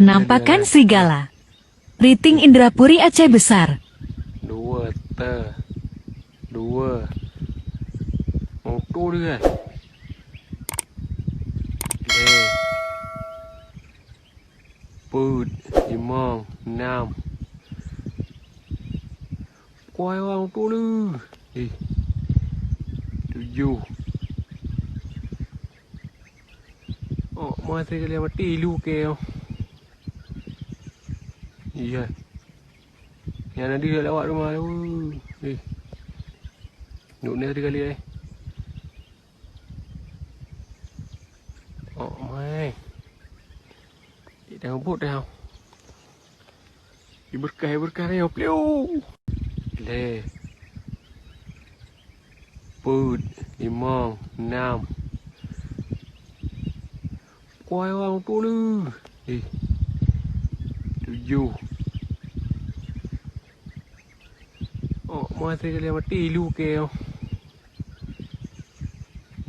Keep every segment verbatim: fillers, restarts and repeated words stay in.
Penampakan serigala. Riting Indrapuri Aceh Besar. Dua, te, dua. Motor dia. Lhèe. Peuet, limong, nam. Kuai wang tu le. Eh. Tujoh. Oh, masih kali mati lu ke. Iya. Yang ada lewat rumah tu. Eh. Duk ni tadi kali eh. Oh, mai. Di dalam bot dah. Di berkah, di berkah dah. Pliu. Lhèe. Peuet, limong, nam. Kuai wang tu le. Eh. Tujoh. Oh, masih kali mati lu ke.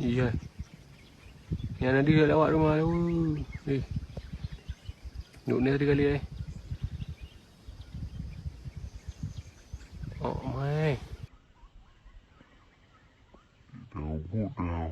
Iya. Yang ada lewat rumah tu. Eh. Duk ni tadi kali eh. Oh, mai. Dah bot dah.